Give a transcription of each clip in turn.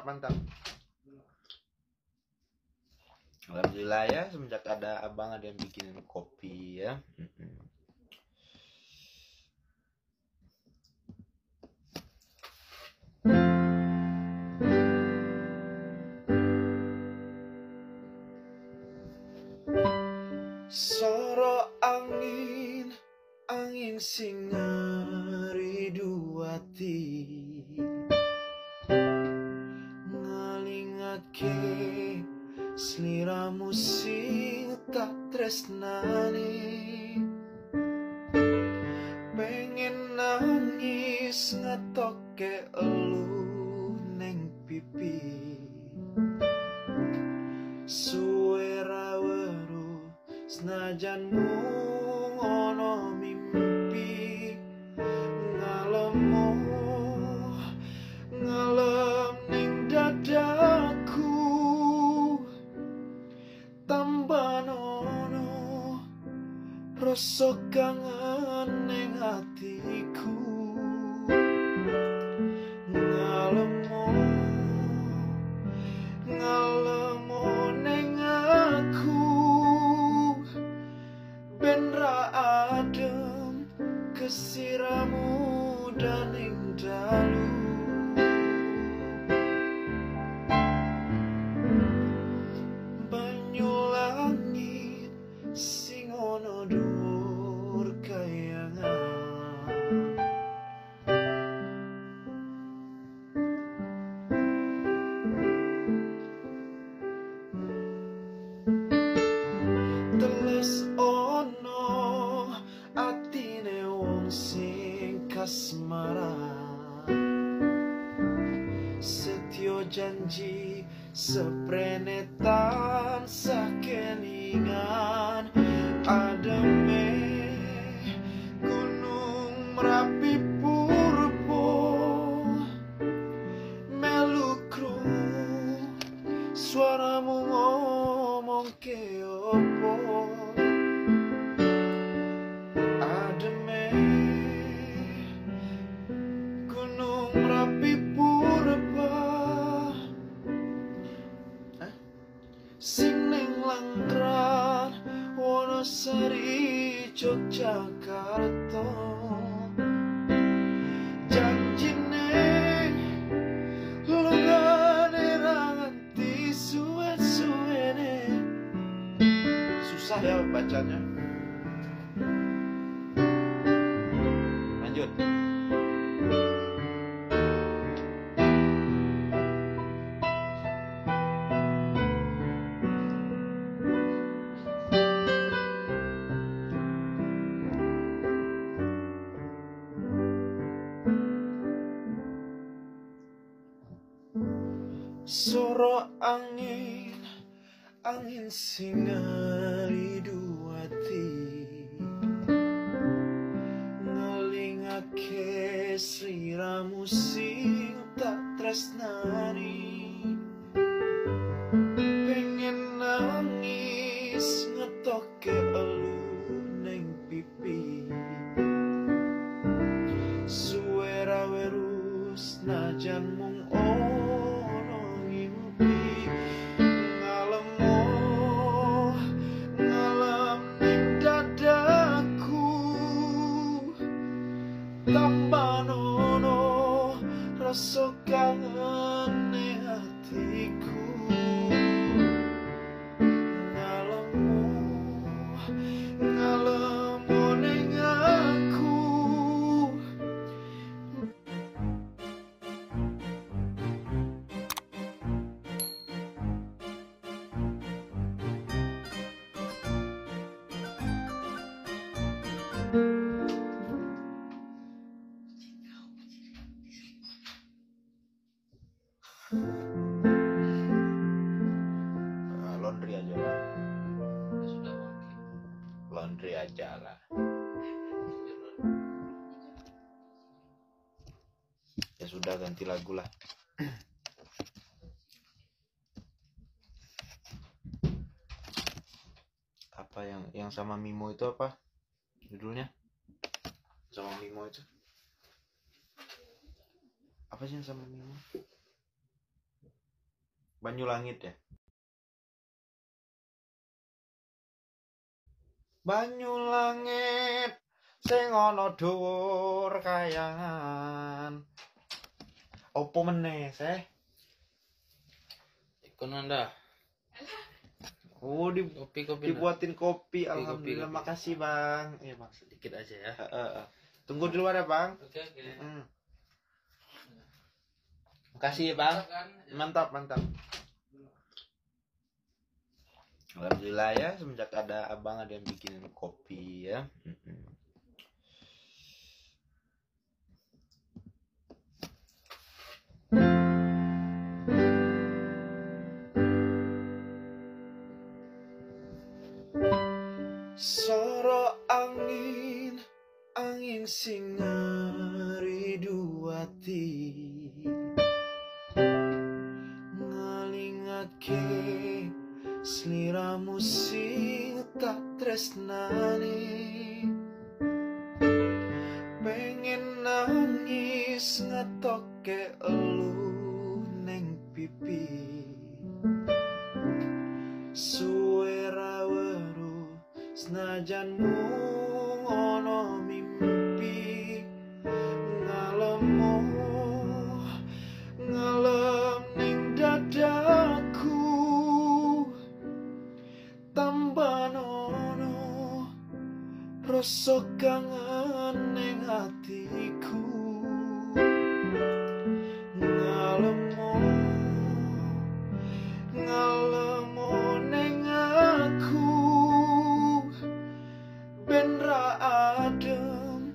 mantap. Alhamdulillah ya, semenjak ada abang ada yang bikinin kopi ya. Soro angin, angin sing ngeridu ati, ngelingake sliramu sing tak tresnani. Pengen nangis ngetoke elu neng pipi, suwe ra weruh senajan mung ono mimpi. Ngalemo ngalem ning dadaku, tambah nono rasa kangen ning atiku. Ngalemo ngalemo ning aku, ben ra adem kesiramu daning dalu. Banyu langit sing ono dhuwur kayangan, teles ono atine wong sing kasmaran, setyo janji seprene tansah kelingan. Ademe gunung Merapi purba melu krungu suaramu ngomong ke opo. Ademe gunung Merapi purba sing ning Langkran Wonosari Yogyakarta. Janjine lungane ra nganti suwe-suwene. Susah ya bacanya. Lanjut. Soro angin, angin sing ngeridu ati, ngelingake sliramu sing tak tresnani. Pengen nangis ngetoke elu ning pipi, suwe ra weruh senajan mung ono ngimpi. Ngalemo ngalem ning dadaku, tambah nono rasa kangen ning atiku. Ngalemo ngalemo ning aku. Laundry aja lah. Laundry aja lah. Ya sudah, ganti lagu lah. Apa yang sama Mimo itu apa judulnya? Sama Mimo itu apa sih yang sama Mimo? Banyu Langit ya. Banyu langit sing ana dhuwur kayangan. Opo meneh, Seh? Ikon anda. Oh, Kopi-kopi. dibuatin kopi. Alhamdulillah, kopi. Makasih, Bang. Iya, Bang. Sedikit aja ya. Tunggu di luar ya, Bang. Oke, oke. Makasih ya, Bang. Kan? Mantap, mantap. Alhamdulillah ya, semenjak ada abang ada yang bikinin kopi ya. Soro angin, angin sing ngeridu ati, ngelingake sliramu sing tak tresnani. Pengen nangis ngetoke elu neng pipi, suwe ra weruh senajan mung ana mimpi. Ngalemo ngalem ning dadaku, tambah nono rasa kangen ning atiku. Ngalemo ngalemo ning aku, ben ra adem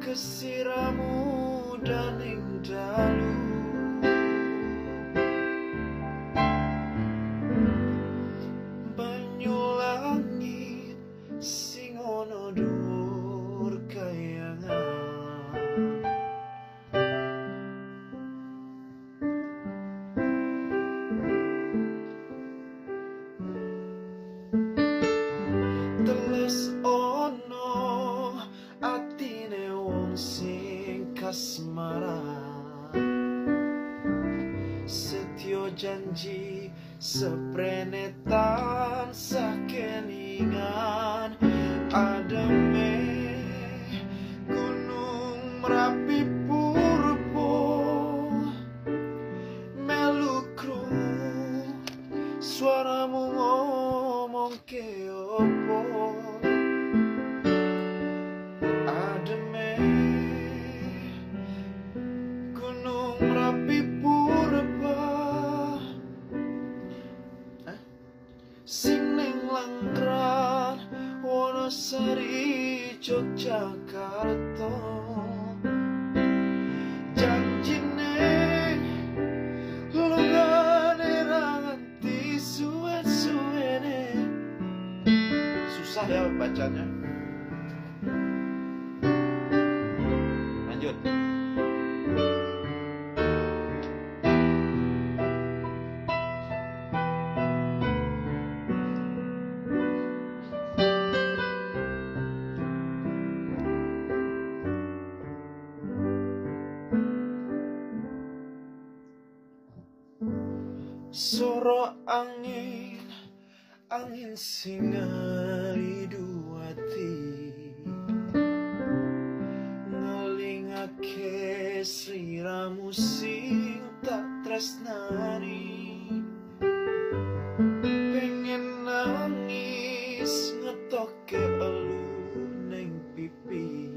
kesiramu daning dalu. Banyu langit sing ana dhuwur kayangan, teles ono atine wong sing kasmaran, setyo janji seprene tansah kelingan. Ademe gunung Merapi purba melu krungu suaramu ngomong ke opo. Ademe gunung Merapi purba sing ning Langkran Wonosari Yogyakarta. Janjine lungane ra nganti suwe-suwene. Susah ya bacanya. Lanjut. Soro angin, angin sing ngeridu ati, ngelingake sliramu sing tak tresnani. Pengen nangis ngetoke elu ning pipi,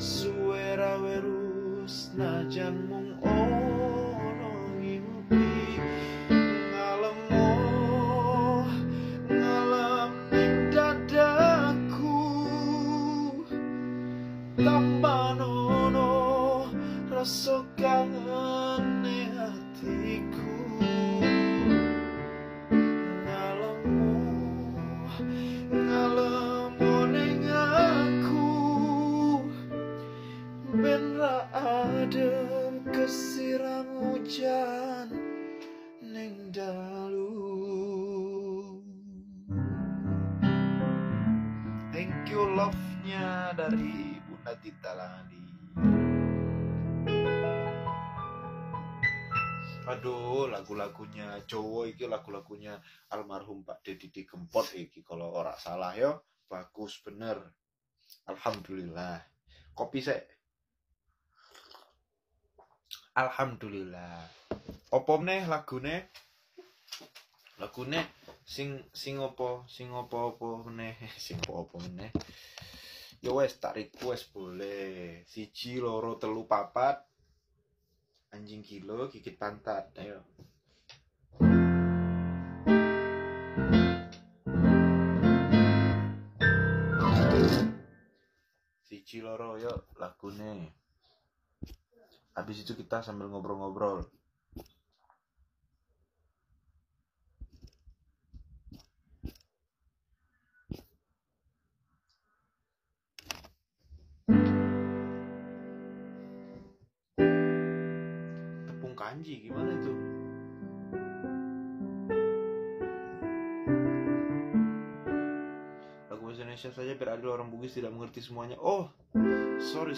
suwe ra weruh senajan mung ono ngimpi. Ngalemo ngalem ning dadaku, tambah nono rasa kangen ning atiku. Ngalemo ngalemo ning aku, ben ra adem kesiram hujan ning dalu. Thank you love-nya dari Bunda Tita Lali. Aduh, lagu-lagunya Jawa iki, lagu-lagunya almarhum Pak Deddy Kempot iki kalau ora salah yo, bagus bener. Alhamdulillah. Kopi sek. Alhamdulillah. Opo meneh lagune? Lagune sing sing opo, sing opo-opo meneh, sing opo-opo meneh. Ya wes tak request boleh. 1 2 3 4. Anjing kilo gigit pantat. Ayo. Siji loro yo lagune. Habis itu kita sambil ngobrol-ngobrol. Tepung kanji gimana itu? Lagu bahasa Indonesia saja biar adil, orang Bugis tidak mengerti semuanya. Oh, sorry.